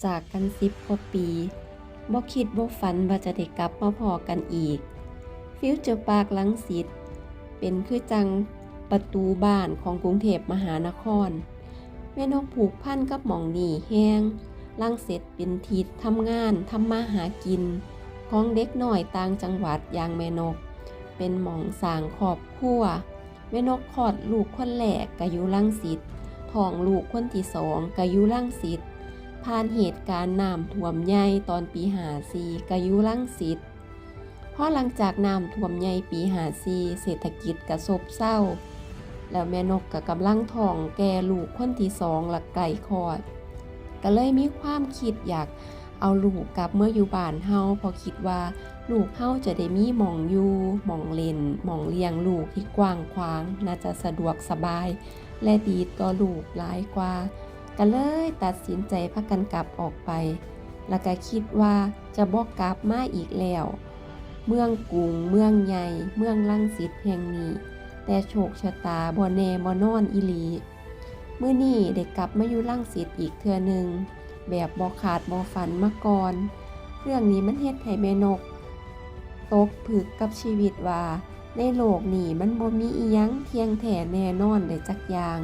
ຈາກກັນສິບກວ່າປີ, ບໍ່ຄິດບໍ່ຝັນວ່າຈະໄດ້ກັບມາພໍ້ກັນອີກ. ຟິວເຈີປາກລັງສິດ ເປັນຄືຈັ່ງປະຕູບ້ານຂອງກຸງເທບມະຫານະຄອນ. ແມ່ນົກຜູກພັນກັບໝ່ອງນີ້ແຮງ. ລັງສິດເປັນທີ່ທຳງານ, ທຳມາຫາກິນຂອງເດັກນ້ອຍຕ່າງຈັງຫວັດຢ່າງແມ່ນົກ, ເປັນໝ່ອງສ້າງຄອບຄົວ. ແມ່ນົກຄອດລູກຄົນແລກກໍຢູ່ລັງສິດ, ທ້ອງລູກຄົນທີສອງກໍຢູ່ລັງສິດ, ຜ່ານເຫດການນ້ຳຖ້ວມໃຫຍ່ຕອນປີຫ້າສີ່ກໍຢູ່ລັງສິດ. ພໍຫຼັງຈາກນ້ຳຖ້ວມໃຫຍ່ປີຫ້າສີ່ ເສດຖະກິດກໍຊົບເຊົາ, ແລ້ວແມ່ນົກກໍກຳລັງທ້ອງແກ່ລູກຄົນທີສອງ ແລະໃກ້ຄອດ, ກໍເລີຍມີຄວາມຄິດຢາກ ເອົາລູກກັບເມືອຢູ່ບ້ານເຮົາ ເພາະຄິດວ່າລູກເຮົາຈະໄດ້ມີໝ່ອງຢູ່, ໝ່ອງຫຼິ້ນ, ໝ່ອງລ້ຽງລູກທີ່ກວ້າງຂວາງ, ໜ້າຈະສະດວກສະບາຍ ແລະ ດີຕໍ່ລູກຫຼາຍກວ່າ. ກໍເລີຍຕັດສິນໃຈພາກັນກັບອອກໄປ, ແລ້ວກໍຄິດວ່າຈະບໍ່ກັບມາອີກແລ້ວ. ເມືອງກຸງ, ເມືອງໃຫຍ່, ເມືອງລັງສິດແຫ່ງນີ້, ແຕ່ໂຊກຊະຕາບໍ່ແນ່ບໍ່ນອນອີ່ຫຼີ. ມື້ນີ້ໄດ້ກັບມາຢູ່ລັງສິດອີກເທື່ອໜຶ່ງ ແບບບໍ່ຄາດບໍ່ຝັນມາກ່ອນ. ເລື່ອງນີ້ມັນເຮັດໃຫ້ແມ່ນົກຕົກຜຶກກັບຊີວິດວ່າ ໃນໂລກນີ້ມັນບໍ່ມີອີ່ຫຍັງທ່ຽງແທ້ແນ່ນອນໄດ້ຈັກຢ່າງ.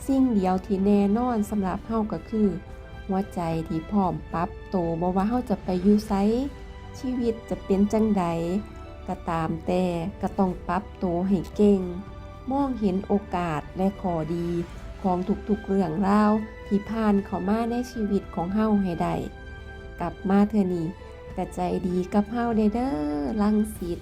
ສິ່ງດຽວທີ່ແນ່ນອນສຳລັບເຮົາກໍຄື ຫົວໃຈທີ່ພ້ອມປັບໂຕ, ບໍ່ວ່າເຮົາຈະໄປຢູ່ໃສ, ຊີວິດຈະເປັນຈັ່ງໃດກໍຕາມແຕ່, ກໍຕ້ອງປັບໂຕໃຫ້ເກັ່ງ, ມອງເຫັນໂອກາດ ແລະ ຂໍ້ດີຂອງທຸກໆເລື່ອງລາວທີ່ຜ່ານເຂົ້າມາໃນຊີວິດຂອງເຮົາໃຫ້ໄດ້. ກັບມາເທື່ອນີ້ກໍໃຈດີກັບເຮົາແດ່ເດີ ລັງສິດ.